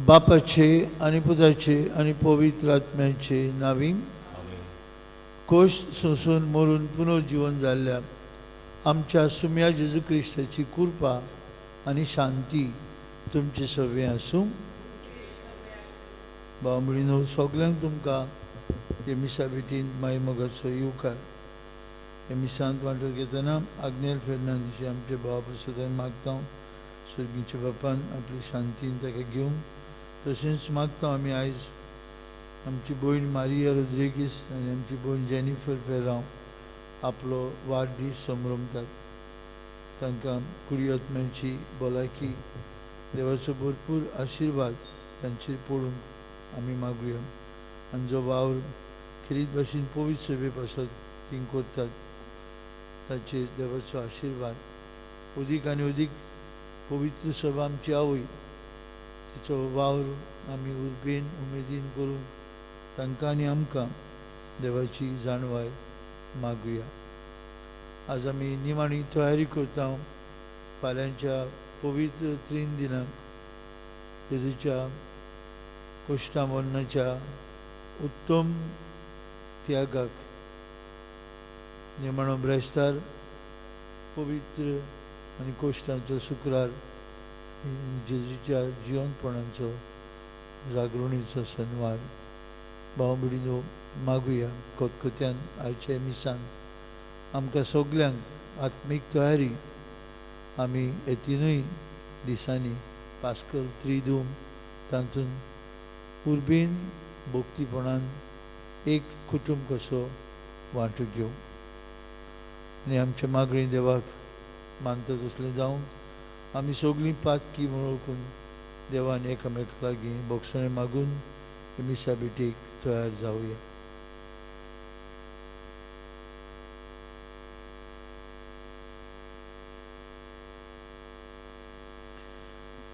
बापाचे आनी पुताचे आनी पवित्र आत्म्याचे नांवी। कोश सोंसून मरून पुनर्जीवन जाल्ल्या आमच्या सुम्या जेजू क्रिस्ताची कृपा आनी शांती तुमचे सगळें आसूं। भाव भयणीनो, सगल्यांक तुमकां हे मिसा भेटीन माई मोगाचो येवकार। हे मिसांत वांटो घेतना आग्नेल फेर्नांदीचे आमचे भावा पासत आमी मागता, सर्गीच्या बापान आपली शांतीन ताका घेवंक। तशेंच मागता आमी आयज आमची भयण मारिया रोद्रिगीस आनी आमची भयण जेनिफर फेरांव आपलो वाडदीस संभ्रमतात। तांकां कुडी आत्म्याची भलायकी, देवाचो भरपूर आशिर्वाद तांचेर पडूंक आमी मागुया। आनी जो वावर खेरीत भाशेन पवित्र सेवे पासत ती करतात ताचेर देवाचो आशिर्वाद अदीक आनी अदीक। पवित्र सभा आमची आवय, तिचो वावर आमी उर्बेन उमेदीन करूंक तांकां आनी आमकां देवाची जाणवाय मागुया। आज आमी निमाणी तयारी करता फाल्यांच्या पवित्र त्रीन दिनाक जेजूच्या कोश्टा मरणाच्या उत्तम त्यागाक। निमाणो ब्रेस्तार पवित्र आनी कोश्टांचो शुक्रार जेजूच्या जिवनपणाचो जागृणीचो सनवार। भाव भयणीनो, मागुया खतखत्यान आयच्या मिसान आमकां सगल्यांक आत्मीक तयारी आमी हे तिनूय दिसांनी पास्कल त्रिदूम तातूंत उर्बेन भक्तीपणान एक कुटुंब कसो वांटू घेवं आनी आमच्या मागणी देवाक मानता तसलें जावंक आमी सगळीं पातकी म्हूण वळखून देवान एकामेका लागीं भोगसणें मागून मिसा भेटीक तयार जावया।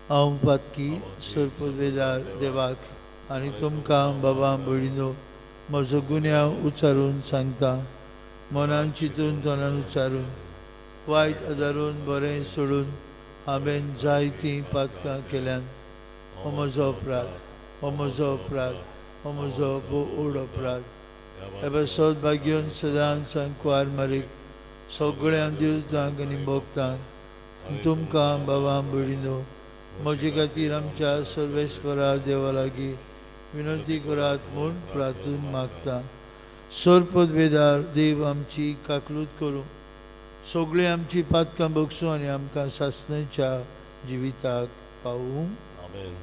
हांव पातकी सर्पवेदार देवाक आनी तुमकां बाबा भयणीनो म्हजो गुन्यांव उच्चारून सांगता। मनान चिंतून तोंडान उच्चारून वायट आदारून बरें सोडून हांवें जायतीं पातकां केल्यान। हो म्हजो अपराध, हो म्हजो अपराध, हो म्हजो भोव अपराध। हे पासत भाग्योन सदांच सांकवार मारीक सगळ्यां देवतांक आनी भक्तांक तुमकां बाबा भयणीनो म्हजे खातीर आमच्या सर्वेस्परा देवा लागीं विनंती करात म्हूण प्रार्थून मागता। सर्पवेदार देव आमची काकलूत करूं, सगळीं आमची पातकां बगसूं आनी आमकां सासणाच्या जिविताक पावूं। आमेन।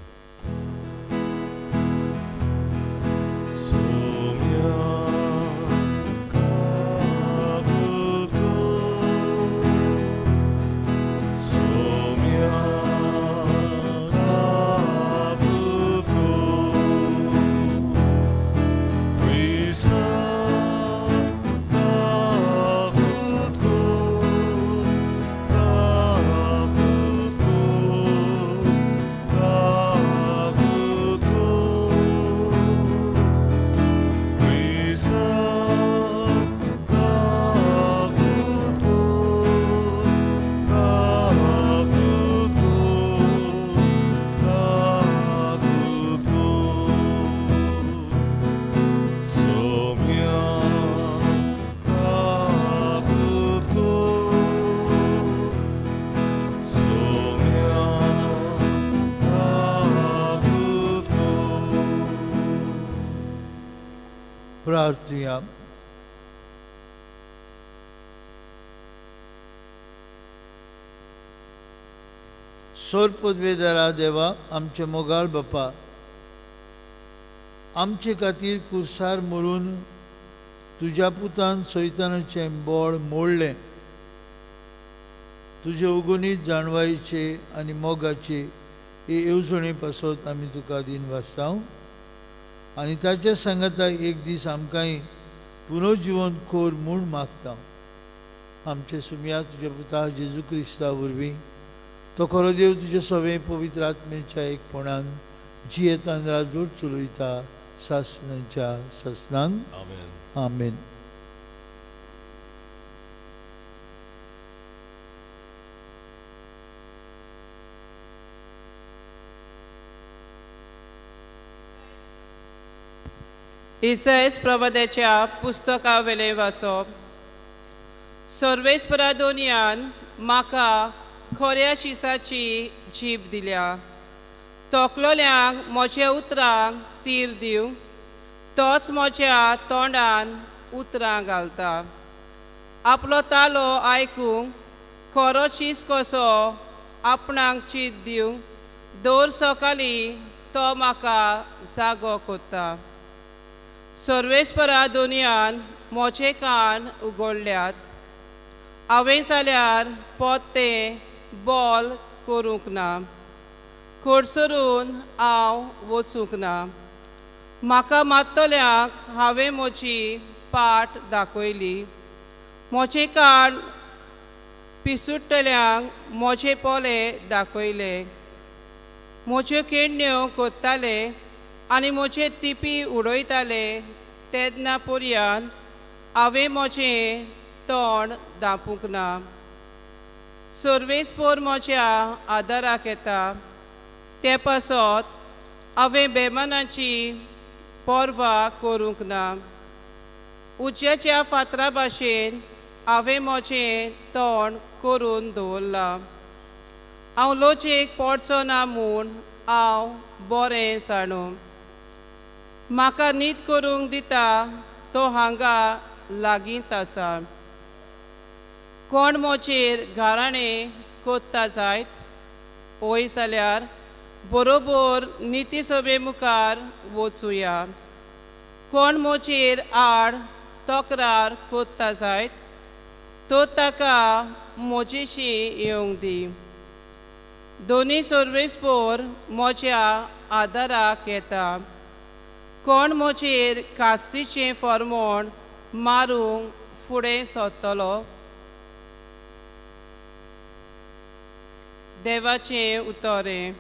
प्रार्थुया। सोरपदवेदारा देवा आमचे मोगाळ बापा, आमचे खातीर कुर्सार मरून तुज्या पुतान सैतानाचें बळ मोडलें। तुजे उगुनीत जाणवायेचे आनी मोगाचे हे येवजणे पासत आमी तुका दीन वाचता आनी ताच्या सांगाताक एक दीस आमकांय पुनर्जिवन कर म्हूण मागता। आमचे सुमया तुज्या पुता जेजू क्रिस्ता वरवीं तो खरो देव तुजे सगळे पवित्र आत्म्याच्या एकपणान जियेतान राजवट चलयता सासणाच्या सासणांक। आमेन। आमेन। इसायस प्रवाद्याच्या पुस्तकावेलें वाचप. सर्वेस्परा दोनयान म्हाका खऱ्या शिसाची जीब दिल्या, तोखलोल्यांक म्हज्या उतरांक तीर दिवंक तोच म्हज्या तोंडान उतरां घालता. आपलो तालो आयकूंक खरो शीस कसो आपणाक चीत दिवंक दर सकाळीं तो म्हाका जागो करता. सर्वेस्परा दोनयान म्हजे कान उगडल्यात, हांवें जाल्यार पोत्तें बोल करूंक ना, कडसरून हांव वचूंक ना. म्हाका मारतल्यांक हांवें म्हजी पाट दाखयली, म्हजें कान पिसुट्टल्यांक म्हजे पोले दाखयले. म्हज्यो केण्ण्यो करताले आनी म्हजे तिपी उडयताले तेन्ना पर्यान हांवें म्हजें तोंड धांपूंक ना. सर्वेस्पोर म्हज्या आदाराक येता, ते पासत हांवें बेमानाची पर्वा करूंक ना. उज्याच्या फातरा भाशेन हांवें म्हजें तोंड करून दवरलां, हांव लजेक पडचो ना म्हूण हांव बरें जाणू. म्हाका न्हीद करूंक दिता तो हांगा लागींच आसा. कोण म्हजेर घराणें कोत्ता जायत वय जाल्यार बरोबर निती सभे मुखार वचुया. कोण म्हजेर आड तक्रार कोत्ता जायत तो ताका म्हजेशी येवंक दी. दोनी सर्वेस्पोर म्हज्या आदाराक येता. कोण म्हजेर कास्तीचें फॉर्मोण मारूंक फुडें सरतलो? देवाचें उतरें.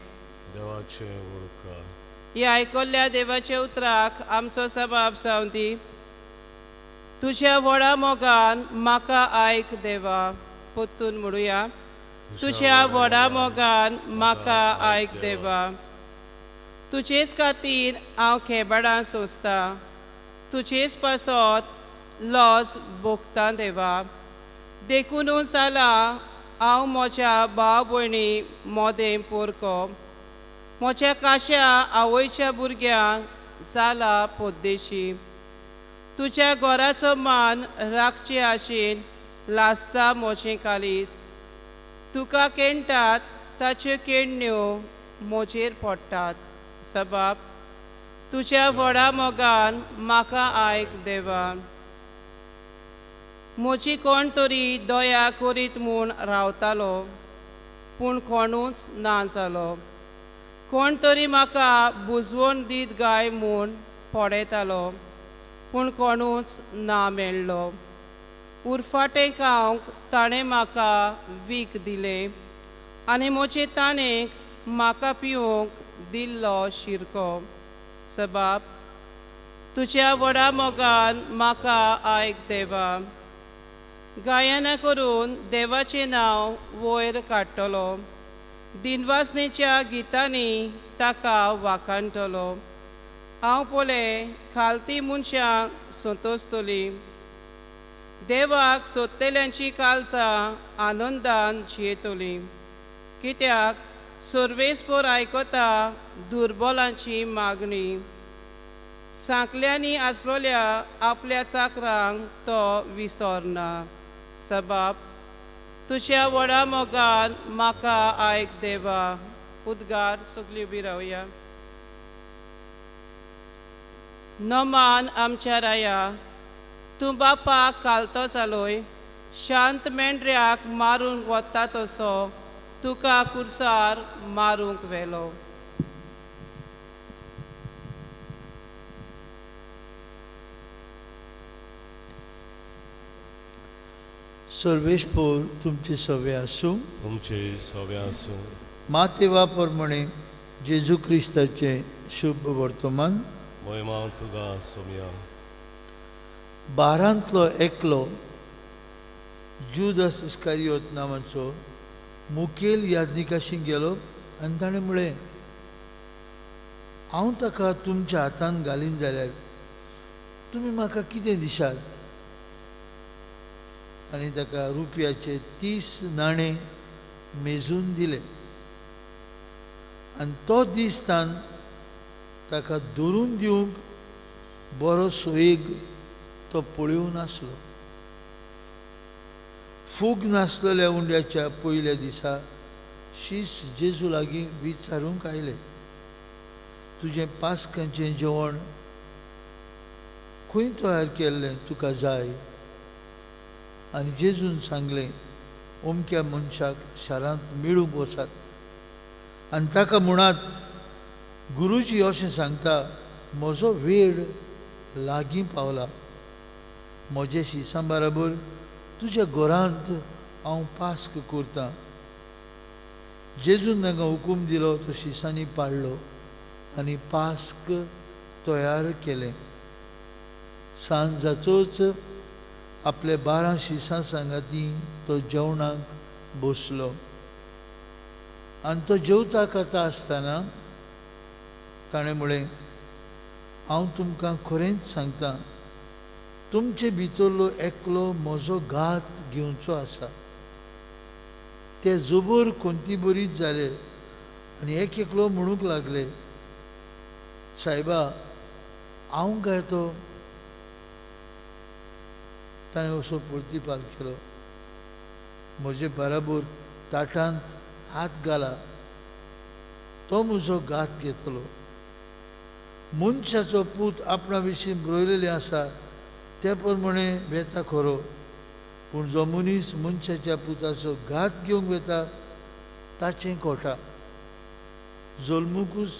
देवाचें उरका. ह्या आयकल्ल्या देवाच्या उतराक आमचो सबाब जावं दी. तुज्या व्हडा मोगान म्हाका आयक देवा. परतून म्हणुया, तुज्या व्हडा मोगान म्हाका आयक देवा. तुजेच खातीर हांव खेबाडां सोंसतां, तुजेच पासत लॉस भोगतां देवा. देखुनूच जालां हांव म्हज्या भाव भयणी मोदें पोरको, म्हज्या काश्या आवयच्या भुरग्यांक जाला पोद्देशी. तुज्या घराचो मान राखचे आशेन लासता म्हजें कालीस, तुका केणटात ताच्यो केण्ण्यो म्हजेर पडटात. सबाब तुज्या व्हडा मोगान म्हाका आयक देवा. म्हजी कोण तरी दया करीत म्हूण रावतालो, पूण कोणूच ना जालो. कोण तरी म्हाका बुजवण दीत गाय म्हूण पळयतालो, पूण कोणूच ना मेळ्ळो. उरफाटें खावंक ताणें म्हाका वीख दिलें आनी म्हजे ताणेक म्हाका पिवंक दिल्लो शिरको. सबाब तुज्या व्हडा मोगान म्हाका आयक देवा. गायनां करून देवाचें नांव वयर काडटलो, दिनवासनेच्या गितांनी ताका वाखाणटलो. हांव पळय खालती मनशांक संतोसतली, देवाक सोदतल्यांची कालसां आनंदान जियेतली. कित्याक सर्वेस्पोर आयकता दुर्बलांची मागणी, सांकल्यांनी आसलोल्या आपल्या चाकरांक तो विसरना. सबाब तुज्या व्हडा मोगान म्हाका आयक देवा. उद्गार सगळीं उबी रावया. नमान आमच्या राया, तूं बापाक कालतो जालोय, शांत मेंढऱ्याक मारूंक वता तसो तुका कुर्सार मारूंक व्हेलो. सर्वेस्पोर तुमचे सवे आसूं. तुमचे सवे आसूं. मातेवा प्रमाणे जेजू क्रिस्ताचें शुभ वर्तमान. महिमा तुका सोम्या. बारांतलो एकलो जुदास इस्कारियोत नांवाचो मुखेल याज्ञिकाशी गेलो आनी ताणें म्हळें, हांव ताका तुमच्या हातान घालीन जाल्यार तुमी म्हाका कितें दिशात? आनी ताका रुपयाचे 30 नाणे मेजून दिले. आनी तो दीस तान ताका धरून दिवंक बरो सोयेग तो पळोवन आसलो. फूग नासलेल्या उंड्याच्या पयल्या दिसा शीस जेजू लागीं विचारूंक आयले, तुजें पास्कांचें जेवण खंय तयार केल्लें तुका जाय? आनी जेजून सांगलें, अमक्या मनशाक शारांत मेळूंक वचात आनी ताका म्हणात, गुरुजी अशें सांगता, म्हजो वेळ लागीं पावला, म्हजे शिसां बराबर तुज्या घरांत हांव पास्क करतां. जेजून तांकां हुकूम दिलो, तो शिसांनी पाडलो आनी पास्क तयार केलें. सांज जातोच आपले 12 शिसां सांगाती तो जेवणाक बसलो. आनी तो जेवता खाता आसतना ताणें म्हळें, हांव तुमकां खरेंच सांगता, तुमचे भितरलो एकलो म्हजो घात घेवचो आसा. ते जबर कोणती बरीच जाले आनी एक एकलो म्हणूंक लागले, सायबा हांव काय तो? ताणें असो प्रतिपाल केलो, म्हजे बराबर ताटांत हात घाला तो म्हजो घात घेतलो. मनशाचो पूत आपणा विशीं बरयलेलें आसा ते प्रमाणे वेता खरो, पूण जो मनीस मनशाच्या पुताचो घात घेवंक वेता ताचें कोटा. जल्मुकूच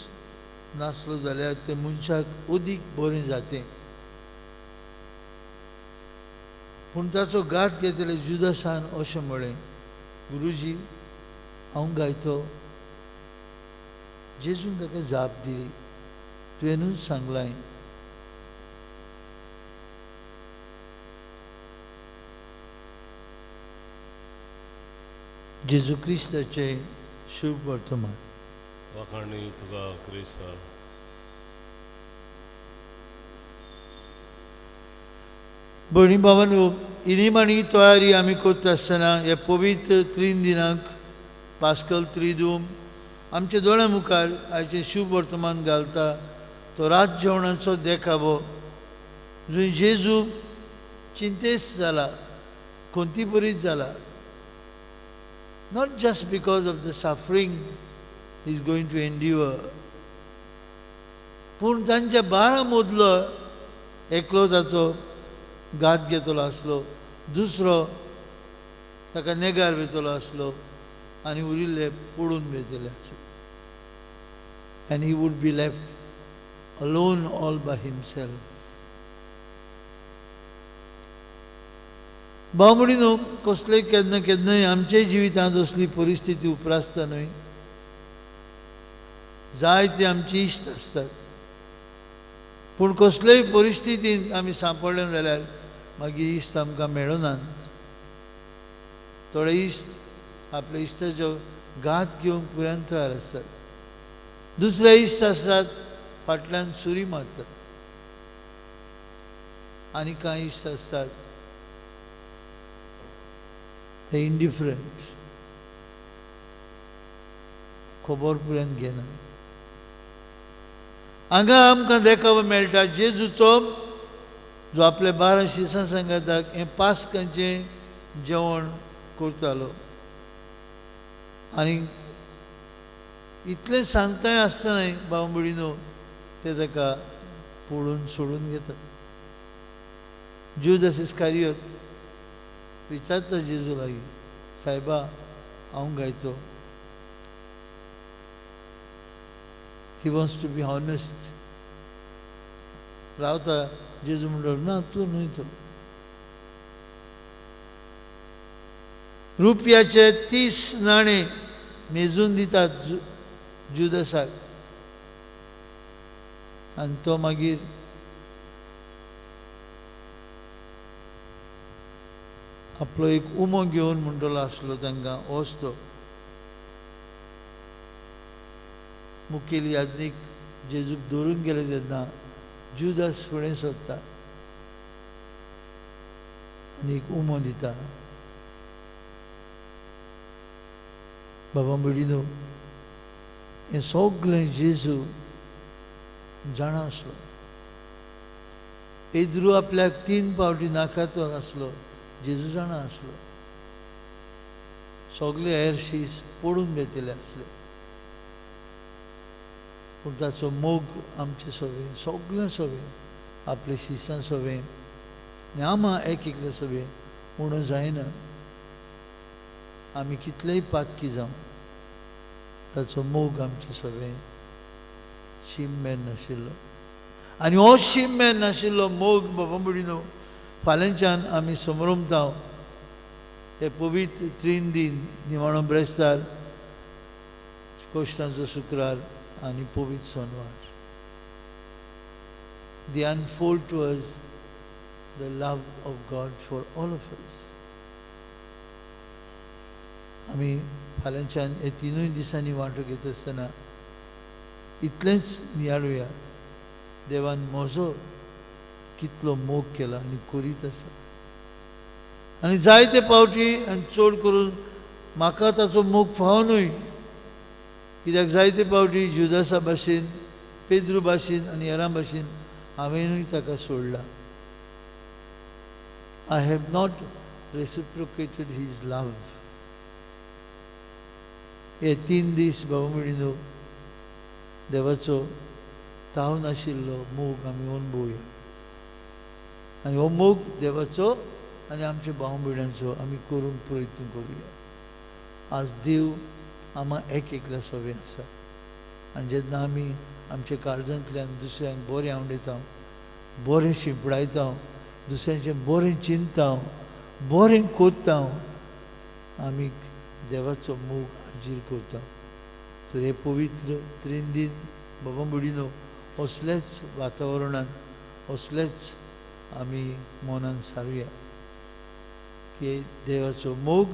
नासलो जाल्यार ते मनशाक अदीक बरें जातें. पूण ताचो घात घेतले जुदासान अशें म्हळें, गुरुजी हांव गायतो? जेजून ताका जाप दिली, तुवेंनूच सांगलां. जेजू क्रिस्ताचें शुभ वर्तमान. वाखाणी तुका क्रिस्ता. भयणी भावांनो, ही निमाणी तयारी आमी करता आसतना ह्या पवित्र 3 दिनांक पास्कल त्रिदूम आमच्या दोळ्या मुखार आयचें शुभ वर्तमान घालता तो रात जेवणाचो देखावो, जंय जेजू चिंतेस्त जाला, खंती बरीच जाला. Not just because of the suffering he is going to endure, पूण तांच्या 12 मदलो एकलो ताचो घात घेतलो आसलो, दुसरो ताका नेगार वेतलो आसलो आनी उरिल्ले पडून वेतले आसले. And he would be left alone all by himself. भाव म्हणिनो, कसले केन्ना केन्नाय आमच्या जिवितांत असली परिस्थिती उप्रासता न्हय. जायते आमचे इश्ट आसतात, पूण कसलेय परिस्थितींत आमी सांपडले जाल्यार मागीर इश्ट आमकां मेळनात. थोडे इश्ट आपल्या इश्टाचो घात घेवंक पुरायन तयार आसतात, दुसरे इश्ट आसतात फाटल्यान सुरी मारतात, आनी कांय इश्ट आसतात ते इंडिफरंट, खबर पुरायन घेनात. हांगा आमकां देखावो मेळटा जेजूचो जो आपल्या 12 शिसां सांगाताक हें पास्कांचें जेवण करतालो. आनी इतलें सांगताय आसतनाय भाव भयणीनो ते ताका पळोवन सोडून घेतात. जुदास इस्कारियोत विचारता जेजू लागीं, सायबा हांव गायतो? He wants to be honest. रावता जेजू म्हणटा, ना तूं न्हय तो. रुपयाचे 30 नाणे मेजून दितात जुदासाक आनी तो मागीर आपलो एक उमो घेवन म्हणटलो आसलो तांकां, होच तो मुखेल याज्ञीक जेजूक धरून गेले तेन्ना जुदास फुडें सरता. आनी एक उमो दिता. बाबा भयणीनो, हें सगळें जेजू जाणा आसलो. पेद्रू आपल्याक 3 फावटी नाकातो आसलो, जेजू जाणा आसलो. सगळे हेर शीस पडून घेतिल्ले आसले, पूण ताचो मोग आमचे सवे, सगळें सवे, आपले शिसां सवे आनी आमा एक एकले सवे म्हणून जायना. आमी कितलेय पातकी जावं, ताचो मोग आमचे सवे शीम मेर नाशिल्लो. आनी हो शीम मेर नाशिल्लो मोग बाबा भयणीनो फाल्यांच्यान आमी समरमता हे पवित्र 3 दिन, निमाणो ब्रेस्तार, कोश्टांचो शुक्रार आनी पवित्र Sonwar. They unfold to us the love of God for all of us. आमी फाल्यांच्यान हे 3 दिसांनी वांटो घेत आसतना इतलेंच नियाळुया, देवान म्हजो कितलो मोग केला आनी करीत आसा. आनी जायते पावटी आनी चड करून म्हाका ताचो मोग फाव न्हय, कित्याक जायते पावटी जुदासा भाशेन, पेद्रू भाशेन आनी हेरां भाशेन हांवेनूय ताका सोडला. I have not reciprocated his love. हे 3 दीस बाबा भयणीनो देवाचो ताव नाशिल्लो मोग आमी अणभवया आनी हो मोग देवाचो आनी आमच्या भाव भयणांचो आमी करूंक प्रयत्न करुया. आज देव आमा एक एकल्या सवे आसा आनी जेन्ना आमी आमच्या काळजांतल्यान दुसऱ्यांक बरें आवडयता, बरें शिंपडायता, दुसऱ्यांचें बरें चिंतता, बरें कोत्ता, आमी देवाचो मोग हाजीर करता. तर हे पवित्र 3 दिन बाबा भयणीनो असलेच वातावरणांत असलेच आमी मनान सारुया की देवाचो मोग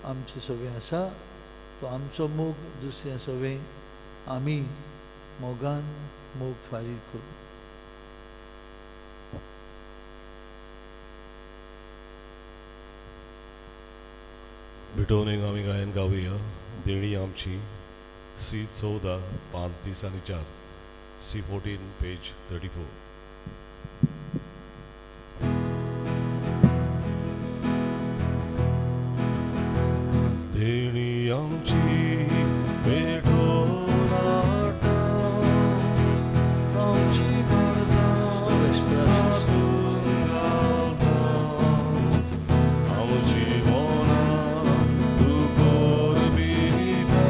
आमचे सवे आसा, तो आमचो मोग दुसऱ्या सवे आमी मोगान मोग फारीक करूं. भेटोवन एक आमी गायन गावया. देणी आमची सी 14 पान 30 आनी 4, सी 14 पेज 34. देणी आमची भेटोवन हाडटा, आमची काळजां हातून घालता, आमची मनां तूं करबिता,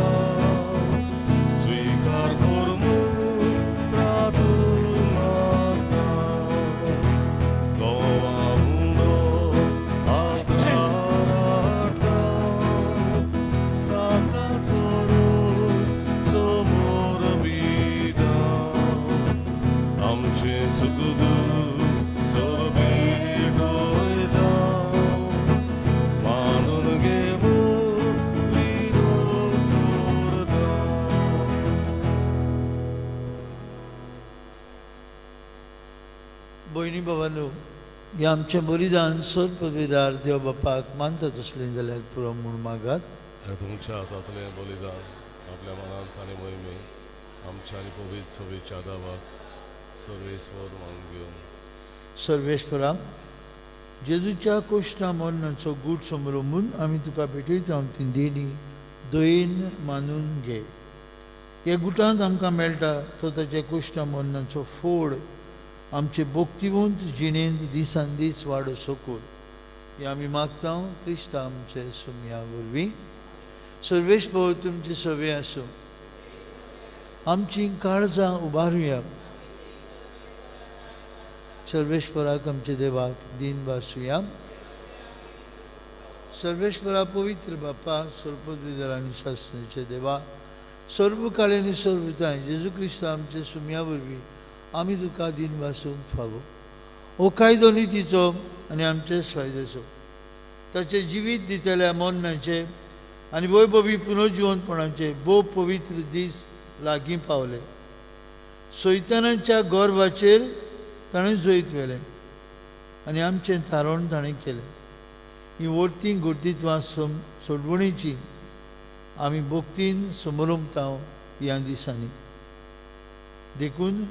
स्विकार कर म्हूण प्रार्थना मागता. गोवा उंडो आदार हाडटा, ताकाचो रोज समोर बिता, आमचें सुख दूख भेटयता, मानून घे म्हूण विनोद करता. भयणी बाबांनो, हें आमचें बलिदान सर पदवीदार देव बापाक मानता तसलें जाल्यार पुरो म्हूण मागात. आनी तुमच्या हातांतलें बलिदान आपल्या मनांत आनी मोहिमे आमच्या आनी पवित्र सभेच्या दावाक सर्वेस्पर मानून घेवन. सर्वेस्परा, जेजूच्या कोश्टा मरणाचो गूट समरमून आमी तुका भेटयता ती देणी दयेन मानून घे. ह्या गुटांत आमकां मेळटा तो ताच्या कोश्टा मरणाचो फोड आमचे भक्तिवंत जिणेंत दिसान दीस वाडो सोकूर. हे आमी मागता क्रिस्ता आमचे सुमया वरवीं. सर्वेस्पर तुमचे सवे आसूं. आमची काळजां उबारुया. सर्वेस्पराक आमच्या देवाक दीन भासुया. सर्वेस्परा पवित्र बापा, सर्वपदवीधर आनी शास्त्राचे देवा, सर्व काळे आनी सर्वताय जेजू क्रिस्त आमचे सुमया वरवीं आमी तुका दीन भासूंक फावो. हो कायदो नितीचो आनी आमचेच फायद्याचो, ताचें जिवीत दितल्या मरणाचें आनी वैभवी पुनर्जिवनपणाचे भोव पवित्र दीस लागीं पावले. सैतानाच्या गर्वाचेर ताणें जैत व्हेलें आनी आमचें थारोवण ताणें केलें. ही वर्तीं गुर्तित्वां सोडवणीची आमी भक्तीन समरमता ह्या दिसांनी. देखून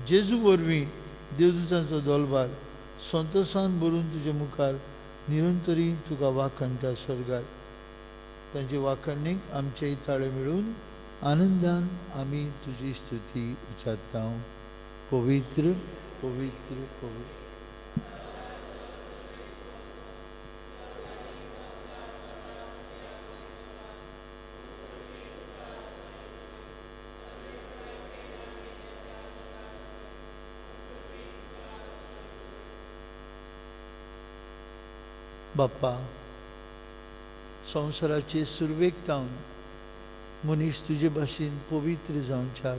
जेजू वरवीं देवदूतांचो दोलबार संतोसान भरून तुजे मुखार निरंतरी तुका वाखणटा स्वर्गार. तांचे वाखणीक आमचे ताळे मेळून आनंदान आमी तुजी स्तुती उच्चारता. पवित्र पवित्र पवित्र. बाप्पा, संवसाराचे सुरवेक तावन मनीस तुजे भाशेन पवित्र जावच्याक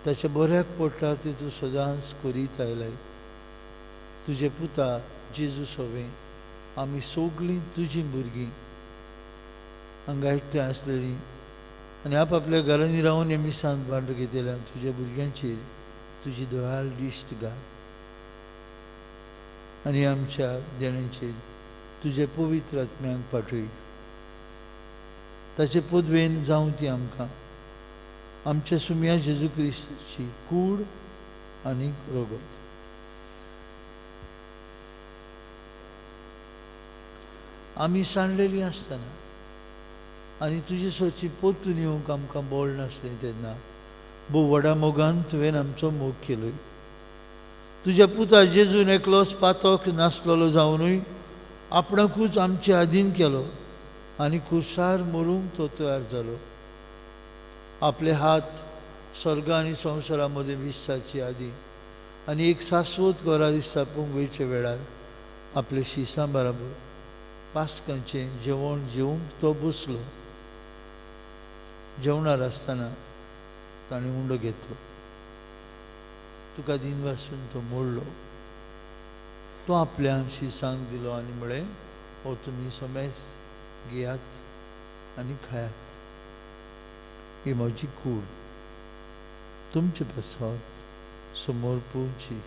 ताच्या बऱ्याक पडटा तें तूं सदांच करीत आयलाय. तुजे पुता जेजू सोवें आमी सगळीं तुजीं भुरगीं हांगा एकठांय आसलेलीं आनी आपआपल्या घरांनी रावन हे मिसांत वांटो घेतल्या तुज्या भुरग्यांचेर तुजी दयाळ दिश्ट घाल आनी आमच्या देण्यांचेर तुजे पवित्र आत्म्यांक पाठय. ताचे पदवेन जावं ती आमकां आमच्या सुम्या जेजू क्रिस्ताची कूड आनी रगत. आमी सांडलेली आसतना आनी तुजे सोची परतून येवंक आमकां बळ नासलें तेन्ना भोव व्हडा मोगान तुवें आमचो मोग केलोय. तुज्या पुता जेजून एकलोच पातक नासलेलो जावनूय आपणाकूच आमचे आदीन केलो आनी कुसार मरूंक तो तयार जालो. आपले हात स्वर्ग आनी संवसारा मदें विस्साची आदी आनी एक शाश्वत घरा स्थापूंक वयच्या वेळार आपले शिसां बराबर पास्कांचें जेवण जेवंक तो बसलो. जेवणार आसतना ताणें उंडो घेतलो, तुका दिनवासून तो मोडलो, तो आपल्या शिसांक दिलो आनी म्हळें, हो तुमी समेस्त घेयात आनी खायात, ही म्हजी कूड तुमचे पासत समोर पोवची.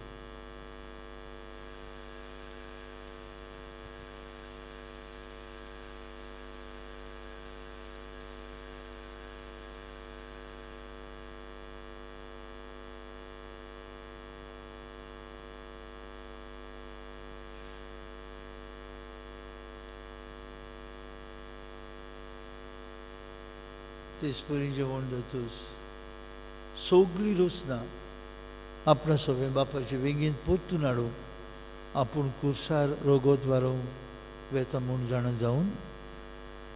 तेचपरी जेवण जातूच सगळी रोसना आपणा सगळें बापाचे वेंगेंत परतून हाडूंक आपूण कुर्सार रगत वारोवंक वेता म्हूण जाणा जावन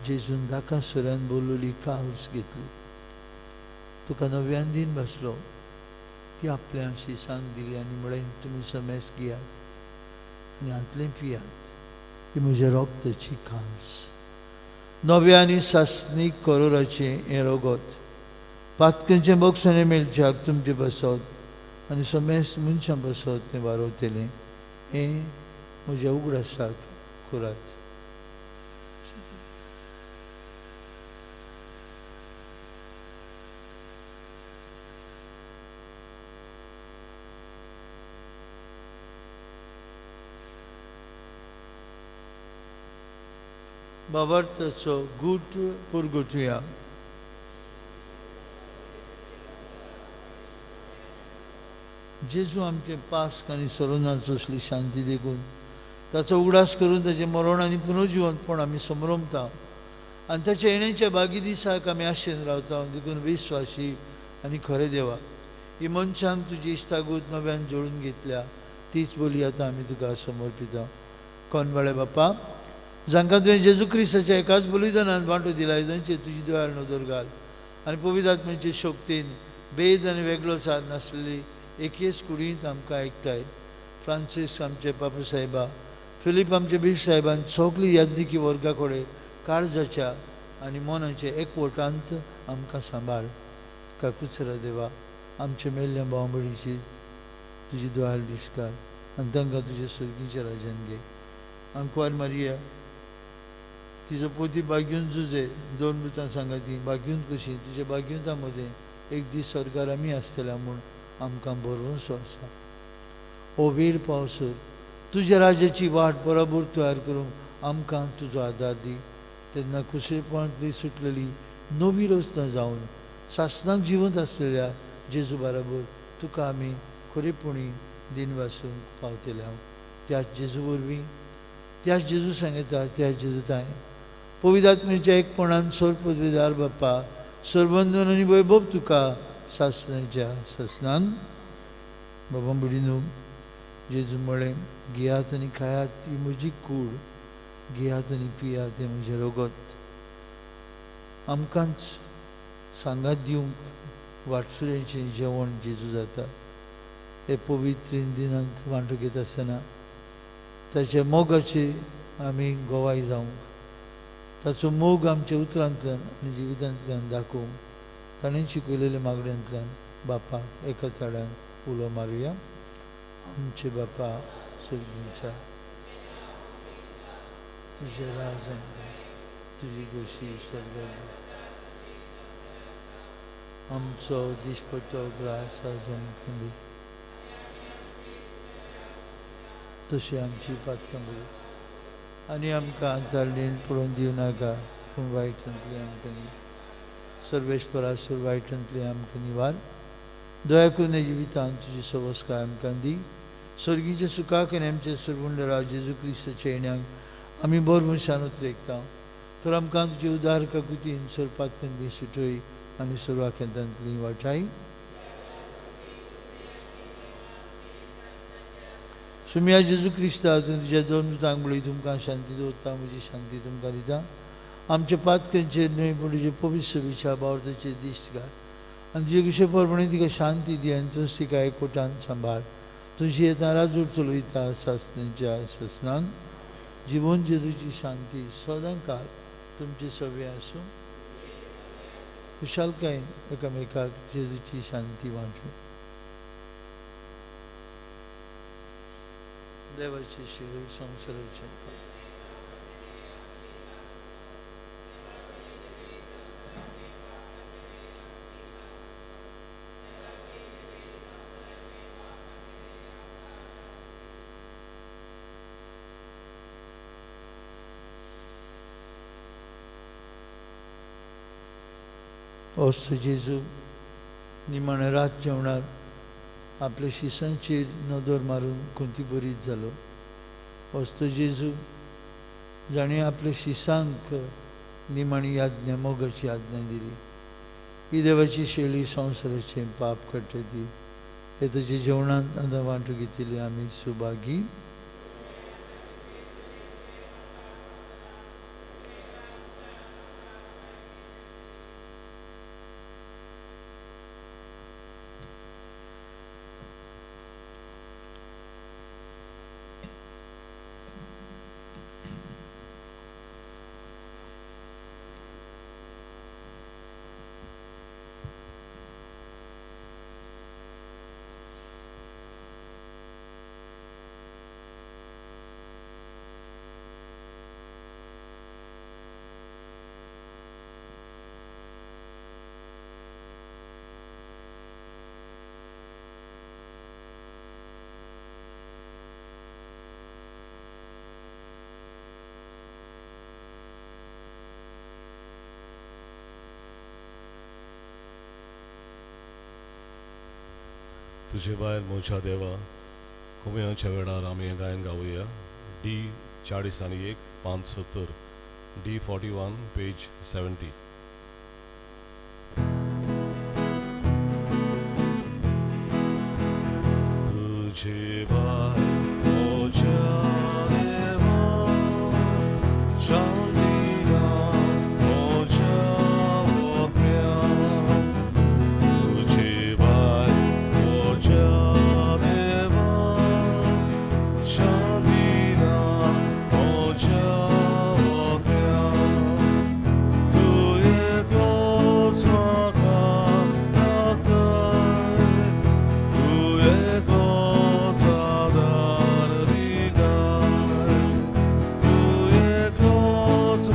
जेजून दाका सुऱ्यान बोलवली काल्स घेतली, तुका नव्यान दीन बसलो, ती आपल्या शिसांक दिली आनी म्हळें, तुमी समेस घेयात आनी हांतलें पियात, ही म्हज्या रगताची काल्स, नव्या आनी सासणीक करोराचें हें रगत पातकांचें बक्षाणें मेळच्याक तुमचे बसत आनी समेस्त मनशां बसत तें वारवतलें, हें म्हज्या उगडासाक करात. बाबार्थाचो गूट पुरगुटुया. जेजू आमचे पास्क आनी सरोनाचो असली शांती देखून ताचो उगडास करून ताचें मरण आनी पुनर्जिवंतपण आमी समरमता आनी ताच्या येण्याच्या बागी दिसाक आमी आशेन रावता. देखून विस्वासी आनी खरें देवा, ही मनशांक तुजी इश्टागूत नव्यान जोडून घेतल्या तीच बोली आतां आमी तुका समर्पिता. कोनवाळे बापा, जांकां तुवें जेजू क्रिस्ताच्या एकाच बलिदानान वांटो दिला तांचेर तुजी दयाळ नदर घाल आनी पवित्र आत्म्याचे शक्तीन भेद आनी वेगळो सार नासलेली एकेच कुडींत आमकां एकठांय फ्रांसीस आमचे पापा साहेबा, फिलीप आमचे बीफ साहेबान सगळी यादनिकी वर्गा कडेन काळजाच्या आनी मनाचे एकवटांत आमकां सांबाळ. काकुचरा देवा, आमच्या मेल्ल्या भावंबडीची तुजी दयाळ दिसकार आनी तांकां तुज्या सुर्गीच्या राजान घे. आंकवार मारिया तिजो पोती बागीवन जुजे दोन बुतां सांगा ती बागीवन कशी तुज्या बागीवंता मदें एक दीस सरकार आमी आसतल्या म्हूण आमकां भरवंसो आसा. हो वेळ पावसर तुज्या राजाची वाट बरोबर तयार करूंक आमकां तुजो आदार दी. तेन्ना कुशेपणांतली सुटलेली नवी रचना जावन सासणाक जिवंत आसलेल्या जेजू बराबर तुका आमी खरेपणी दिनवासूंक पावतले हांव. त्याच जेजू वरवीं, त्याच जेजू सांगता, त्याच जेजू तांय पवित्र आत्म्याच्या एकपणान सोर पदवीदार बाप्पा सरबंधन आनी वैभव तुका सासणाच्या सासणान. बाबा भयणीनो, जेजू म्हळें, घेयात आनी खायात, ती म्हजी कूड, घेयात आनी पियात, तें म्हजें रगत. आमकांच सांगात दिवंक वाटसुऱ्यांचें जेवण जेजू जाता. हे पवित्र दिनांत वांटो घेता आसतना ताच्या मोगाची आमी गवाय जावंक, ताचो मोग आमच्या उतरांतल्यान आनी जिवितांतल्यान दाखोवंक ताणें शिकयलेल्या मागण्यांतल्यान बापाक एका ताळ्यान उलो मारुया. आमचे बापा सर्गींच्या, तुजें राज जावं, तुजी गोशी स्वर्गांत, आमचो दिसपट्टो ग्रास आज आमकां दी, तशी आमची पातकां बरी आनी आमकां ताळणेन पळोवन दिवं नाका, पूण वायटांतली आमकां दी. सर्वेस्परासूर वायटांतली आमकां निवार, दया करून जिवितांत तुजी सवस्काय आमकां दी. सर्गीच्या सुखाक आनी आमच्या सरबंडराव जेजू क्रिस्ताच्या येण्याक आमी बरो मनशान उतरेकता. तर आमकां तुजे उदार काकुतीन सरपातकांतली सुटय आनी सर्वाखेतांतली वाटाय. सुमिया जेजू क्रिस्ता, तूं तुज्या दोन दुतांक म्हणली, तुमकां शांती दवरता, म्हजी शांती तुमकां दिता. आमच्या पातकांचेर न्हय पूण तुजे पवित्र सभेच्या बावर्थाचेर दिश्ट घाल आनी तुजे कशे प्रमाणे तिका शांती दी आनी तूंच तिका एकवटान सांबाळ. तुजी येता राजूर चलयता सासणाच्या सासणान. जिवन जेजूची शांती सदां काळ तुमचे सगळे आसूं. खुशालकायेन एकामेकाक जेजूची शांती वांटू. देवाची शिरी संवसाराचे ओस्त जेजू निमाणे रात जेवणार आपल्या शिसांचेर नदर मारून कोणती बरीच जालो. ओस्त जेजू जाणें आपल्या शिसांक निमाणी आज्ञा, मोगाची आज्ञा दिली, ही देवाची शैली संवसाराचें पाप काडटा ती हे ताच्या जेवणांत आतां वांटो घेतिल्ली आमी सुभागी. तुजे भायर म्हज्या देवा, कोमयांच्या वेळार आमी हें गायन गावया. डी 41 5 70, डी 41 पेज 70. तुजे भायर म्हज्या देवा, शांती ना म्हज्या आत्म्या. तुजे भायर म्हज्या देवा, शांती ना म्हज्या आत्म्या. तूं एकलोच म्हाका राखताय, तूं एकलोच आदार दिताय, तूं एकलोच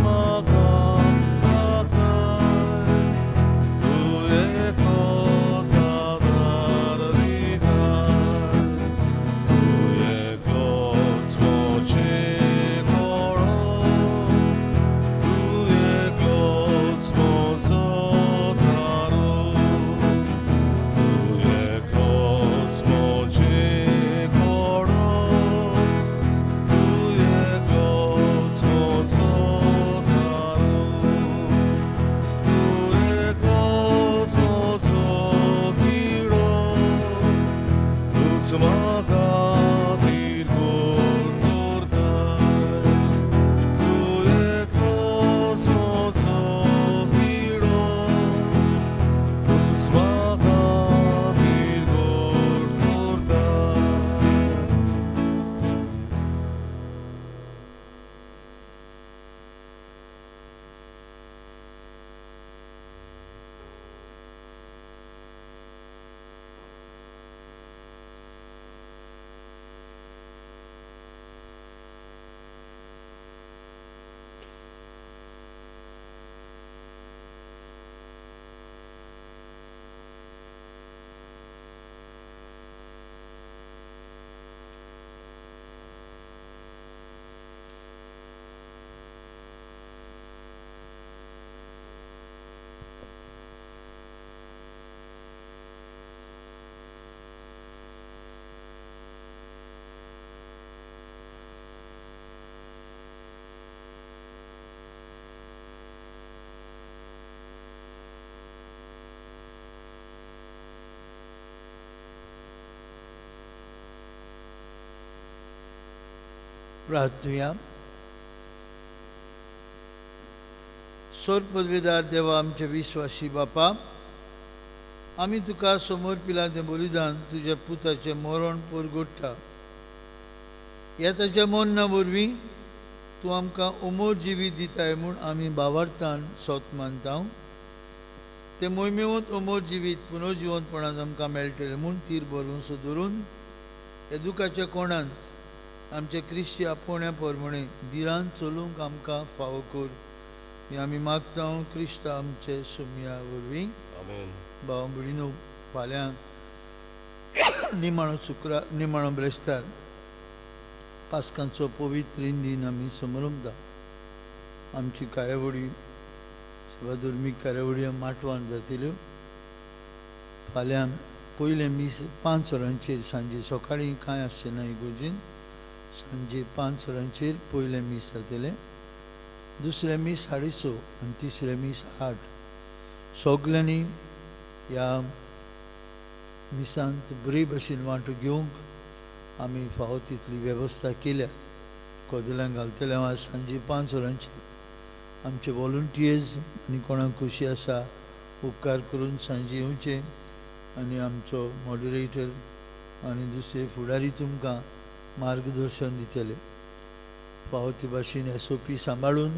प्रार्थुया. सोर पदवेदार देवा, आमचे विश्वासी बापा, आमी तुका समोर पिलां तें बलिदान तुज्या पुताचें मरण परगोडटा. ह्या ताच्या मरणा वरवीं तूं आमकां उमर जिवीत दिताय म्हूण आमी बावार्थान सोत मानता. तें मोहिमेवंत अमर जिवीत पुनर्जिवंतपणान आमकां मेळटलें म्हूण तीर भरवंसो धरून ह्या दुखाच्या कोणांत आमच्या क्रिस्ती आपोवण्या प्रमाणे धिरान चलूंक आमकां फावो कर. हें आमी मागता क्रिस्त आमचे सुमया वरवीं. भाव भयणीनो, फाल्यां निमाणो शुक्रार, निमाणो ब्रेस्तार, पास्कांचो पवित्र दिन आमी समरमता. आमची कार्यावळी सभाधर्मीक कार्यावळी माटवान जातल्यो. फाल्यां पयलें मीस 5 वरांचेर सांजे, सकाळीं कांय आसचें ना इगोर्जीन, सांजे 5 वरांचेर पयलें मीस जातलें, दुसरें मीस 6:30 आनी तिसरें मीस 8. सगल्यांनी ह्या मिसांत बरे भशेन वांटो घेवंक आमी फावो तितली वेवस्था केल्या. कदेलां घालतले हांव आज सांजे 5 वरांचेर. आमचे वॉलंटियर्स आनी कोणाक खुशी आसा उपकार करून सांजे येवचें आनी आमचो मॉडरेटर आनी दुसरे फुडारी तुमकां मार्गदर्शन दितले. फावो ते भाशेन SOP सांबाळून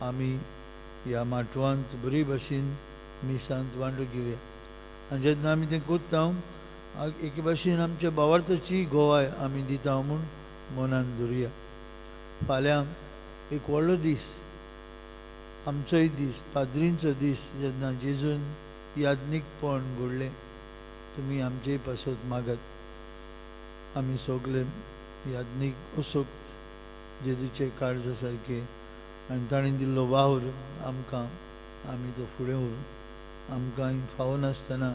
आमी ह्या माटवांत बरे भाशेन मिसांत वांटो घेवया. आनी जेन्ना आमी तें करता एके भाशेन आमच्या भावार्थाची गोवाय आमी दिता म्हूण मनान धरुया. फाल्यां एक व्हडलो दीस, आमचोय दीस, पाद्रींचो दीस, जेन्ना जेजून याज्ञीकपण घडलें. तुमी आमचेय पासत मागात. आमी सगळे याज्ञीक असोक्त जेजूचे काळजा सारके आनी ताणें दिल्लो वावर आमकां, आमी तो फुडें व्हरूं. आमकां फावो नासतना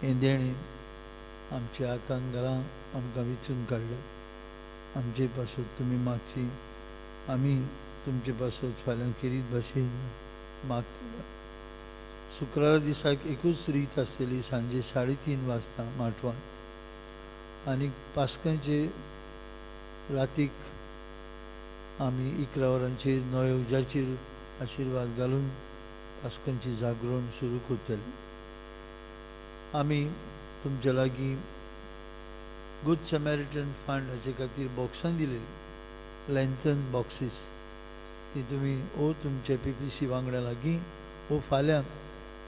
हें देणें आमच्या हातान घालां, आमकां विचून काडलें. आमचे पासत तुमी मागची, आमी तुमचे पासत फाल्यां खेरीत भाशेन मागतले. शुक्रारा दिसाक एकूच रीत आसतली, सांजे 3:30 वाजता माटवांत. आनी पास्कांचे रातीक आमी 11 वरांचेर नव्या उज्याचेर आशिर्वाद घालून पास्कांची जागरण सुरू करतले. आमी तुमच्या लागीं गुड समॅरिटन फंड हाचे खातीर बॉक्सां दिलेली, लॅन्थन बॉक्सीस, ती तुमी ओ तुमचे PPC वांगडा लागीं ओ फाल्यां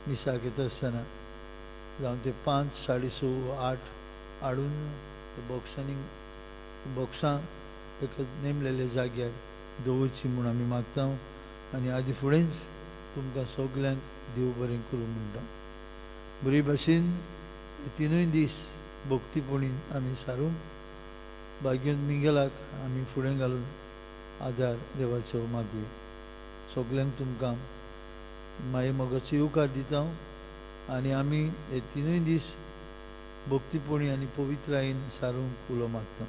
मिसाक येता आसतना जावं ते 5, 6:30, 8 हाडून बॉक्सांनी बॉक्सां एका नेमलेल्या जाग्यार दवरची म्हूण आमी मागता. आनी आदी फुडेंच तुमकां सगल्यांक देव बरें करूं म्हणटा. बरे भाशेन 3 दीस भक्तीपणी आमी सारूंक भाग्योन मिंगेलाक आमी फुडें घालून आदार देवाचो मागुया. सगल्यांक तुमकां माये मोगाचो येवकार दिता आनी आमी हे 3 दीस भक्तीपणी आनी पवित्रायेन सारूंक उलो मागता.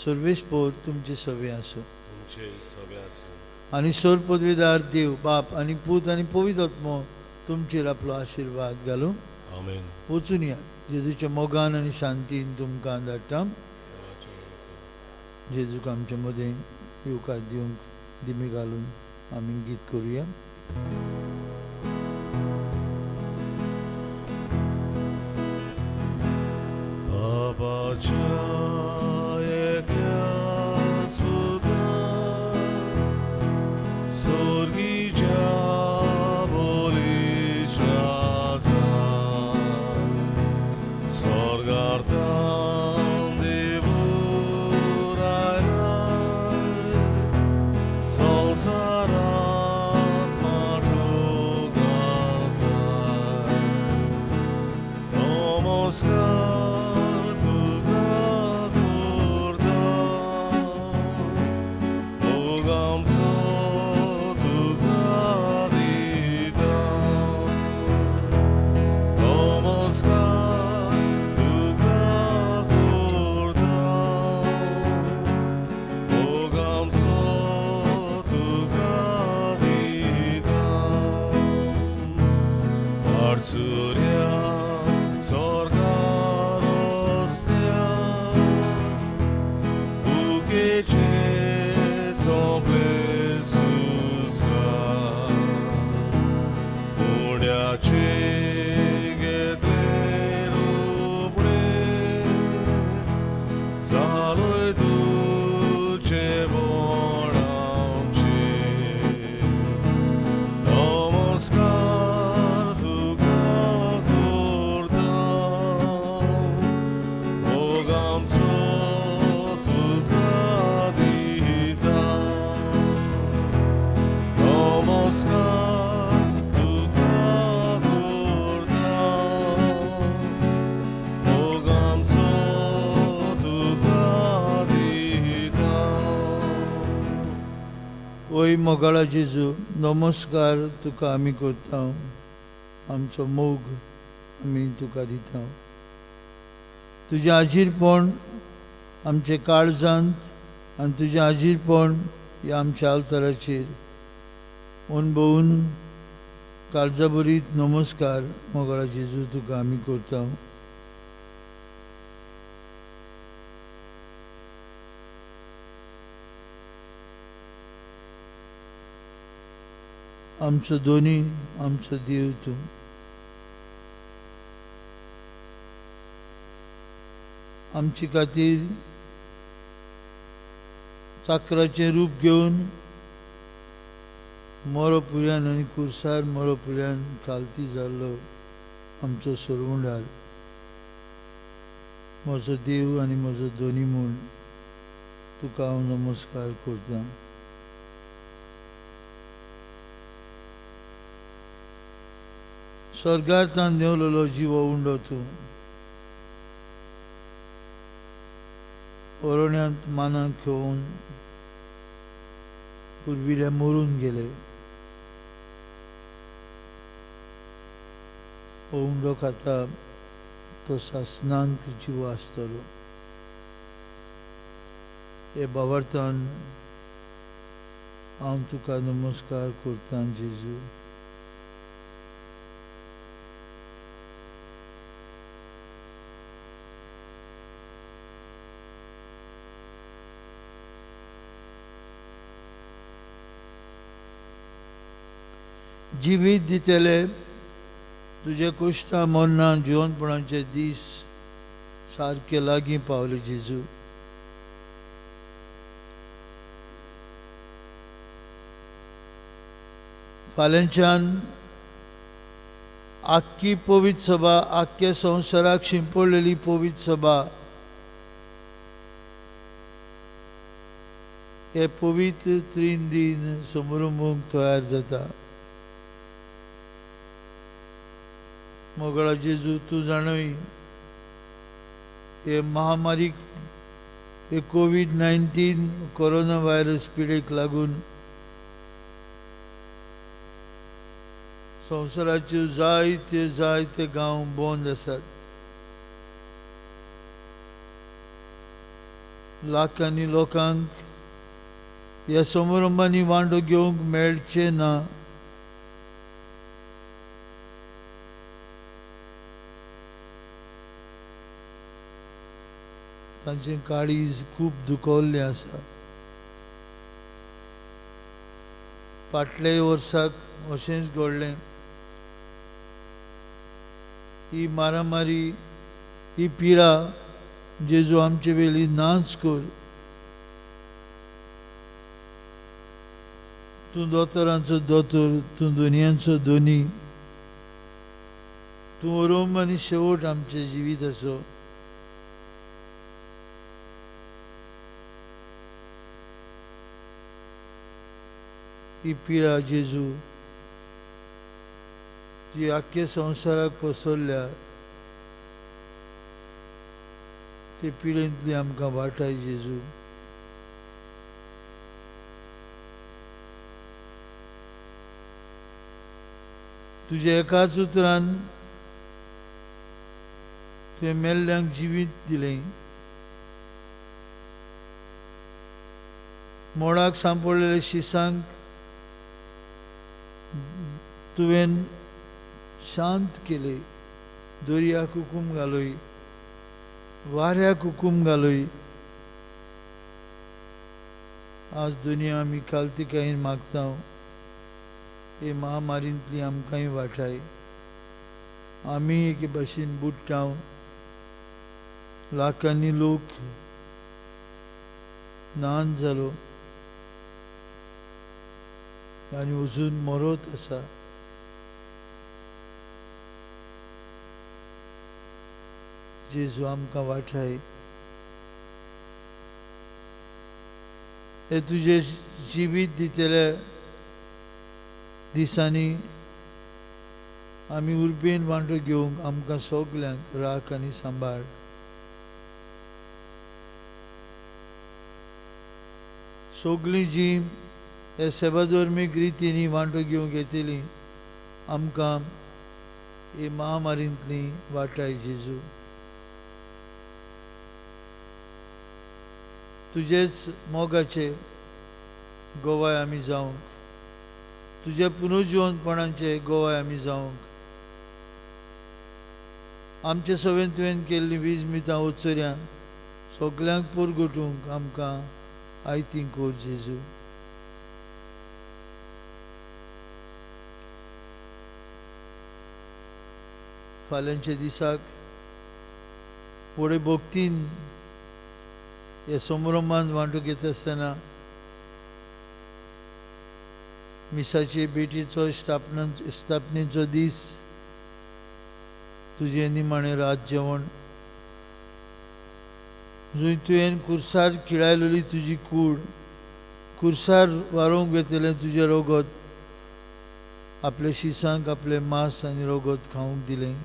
सर्वेस्पोर तुमचे सवे आसूं. आनी सोर पदवेदार देव बाप आनी पूत आनी पवित्र आत्मो तुमचेर आपलो आशिर्वाद घालूं. वचून या जेजूच्या मोगान आनी शांतीन तुमकां धाडटा. जेजूक आमचे मदें येवकार दिवंक दिमी घालून आमी गीत करुया. Surya, sorgarosya, ukeche. नमस्कार तुका करता, मोग आमचो तुका दिता. ओय मोगाळा जेजू, नमस्कार तुका आमी करता, आमचो मोग आमी तुका दिता. तुजें आजीरपण आमचे काळजांत आनी तुजें आजीरपण ह्या आमच्या आल्ताराचेर अणभवून काळजा भरीत नमस्कार मोगाळा जेजू तुका आमी करता. आमचो दोनी, आमचो देव तूं. आमचे खातीर चाकराचें रूप घेवन मरो पुऱ्यान आनी कुर्सार मरो पुऱ्यान खालती जाल्लो आमचो सोरवंडार म्हजो देव आनी म्हजो दोनी म्हूण तुका हांव नमस्कार करता. स्वर्गार तान देंवलेलो जिवो उंडो तूं, ओरण्यांत मानाक घेवन पुर्विल्ले मरून गेले. हो उंडो खाता तो सासनांक जिवो आसतलो. हे बावर्थान हांव तुका नमस्कार करता जेजू. जिवीत दितले तुजे कुश्टा मरणां जिवनपणाचे दीस सारके लागीं पावले जेजू. फाल्यांच्यान आख्खी पवित्र सभा, आख्खे संवसाराक शिंपडलेली पवित्र सभा हे पवित्र 3 दिन समारंभूंक तयार जाता. मोगळा जेजू, तूं जाणय हे महामारीक, हे कोवीड-19 कोरोना व्हायरस पिडेक लागून संवसाराच्यो जायते जायते गांव बंद आसात. लाखांनी लोकांक ह्या समारंभांनी वांटो घेवंक मेळचें ना. तांचें काळीज खूब दुखवल्लें आसा. फाटल्याय वर्साक अशेंच घडलें. ही मारामारी, ही पिडा जेजू आमचे वेली नाच कर. तूं दोतोरांचो दोतोर, तूं दोनयांचो दोनी, तूं ओरोम आनी शेवट आमच्या जिविताचो. ही पिडा जेजू जी आख्खे संवसाराक पसरल्या ते पिडेंतली आमकां वाटाय जेजू. तुज्या एकाच उतरान तुवें मेल्ल्यांक जिवीत दिलें. मोडाक सांपडलेल्या शिसांक तुवें शांत केले. दर्याक हुकूम घालोय, वाऱ्याक हुकूम घालोय. आज दुनिया आमी कालतिकायेन मागता हे महामारींतली आमकांय वाटाय. आमी एके भाशेन बुडटा. लाखांनी लोक नान जालो आनी अजून मरत आसा. जेजू आमकां वाटाय. हे तुजें जिवीत दितले दिसांनी आमी उर्बेन वांटो घेवंक आमकां सगल्यांक राख आनी सांबाळ. सगळीं जी ह्या सेवाधर्मीक रितींनी वांटो घेवंक येतली आमकां ही महामारींतली वाटाय जेजू. तुजेच मोगाचे गोवाय आमी जावंक, तुज्या पुनर्जिवनपणाचे गोवाय आमी जावंक, आमचे सवेन तुवें केल्ली वीज मितां उचर्यां सगल्यांक पुरगुटूंक आमकां आयती कोर जेजू. फाल्यांच्या दिसाक व्हडे भक्तीन ह्या संभ्रमान वांटो घेता आसतना मिसाचे भेटीचो स्थापनेचो दीस, तुजें निमाणें रात जेवण, जंय तुवें कुर्सार खिळायलेली तुजी कूड, कुर्सार वारोवंक घेतलें तुजें रोगत, आपल्या शिसांक आपलें मांस आनी रोगत खावंक दिलें.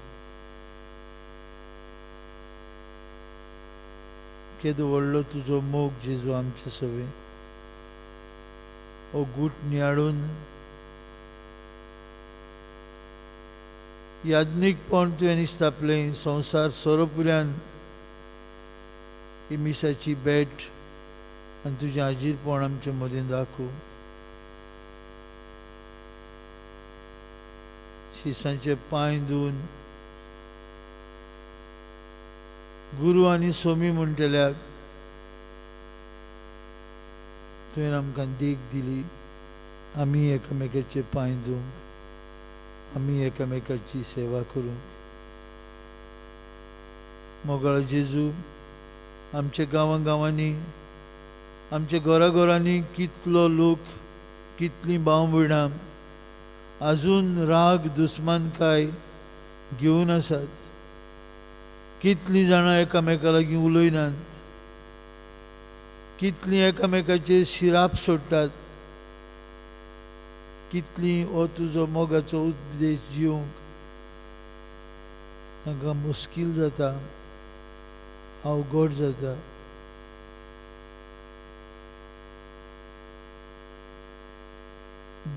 केदो व्हडलो तुजो मोग जेजू आमचे सवे. हो गूट नियाळून याज्ञीकपण तुवें स्थापलें. संवसार सोरोपुऱ्यान ही मिसाची भेट आनी तुजें हाजीरपण आमचे मदीं दाखोव. शिसांचे पांय धुवन गुरू आनी सोमी म्हणटल्याक तुवें आमकां देख दिली. आमी एकामेकाचे पांय धुवंक, आमी एकामेकाची सेवा करूंक. मोगाळ जेजू, आमच्या गांवां गांवांनी, आमच्या घरा घरांनी कितलो लोक, कितलीं भाव भयणां आजून राग दुस्मानकाय घेवन आसात. कितलीं जाणां एकामेका लागीं उलयनात, कितलीं एकामेकाचेर शिराप सोडटात, कितलीं हो तुजो मोगाचो उपदेश जिवंक तांकां मुश्कील जाता, अवघड जाता.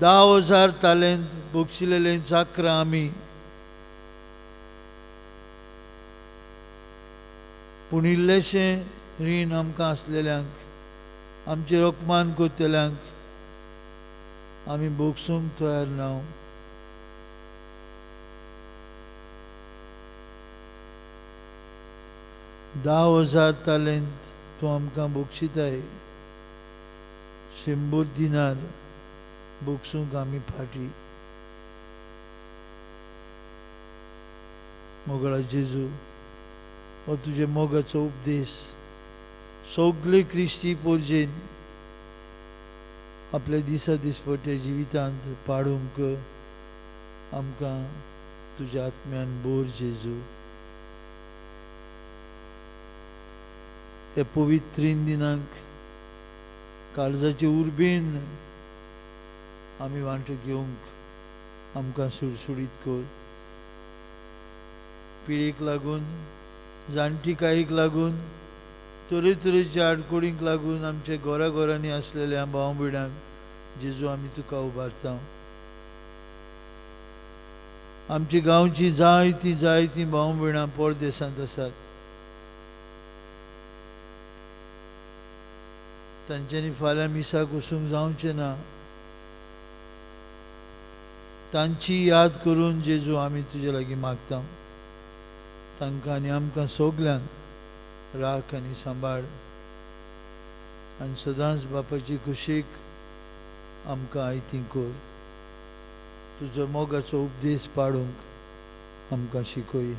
10,000 तालेंत बक्षिलेले चाकरां आमी, पूण इल्लेशें रीण आमकां आसलेल्यांक, आमचेर अपमान करतल्यांक आमी भोगसूंक तयार ना. 10,000 तालेंत तूं आमकां बक्षिताय, 100 दिनार भोगसूंक आमी फाटी. मोगळा जेजू, हो तुजे मोगाचो उपदेश सगळे क्रिस्ती पोरजेन आपल्या दिसा दिसपट्ट्या जिवितांत पाडूंक आमकां तुज्या आत्म्यान बोर जेजू. ह्या पवित्र दिनांक काळजाचे उर्बेन आमी वांटो घेवंक आमकां सुडसुडीत कर. पिळेक लागून, जाणटीकायेक लागून, तरेतरेच्या आडकोडींक लागून आमच्या घरा घरांनी आसलेल्या भाव भयणांक जेजू आमी तुका उबारता. आमच्या गांवची जायतीं जायतीं भाव भयणां परदेसांत आसात. तांच्यांनी फाल्यां मिसाक वचूंक जावचें ना. तांची याद करून जेजू आमी तुजे लागीं मागता. तांकां आनी आमकां सगल्यांक राख आनी सांबाळ आनी सदांच बापाची खुशीक आमकां आयती कर. तुजो मोगाचो उपदेश पाडूंक आमकां शिकय.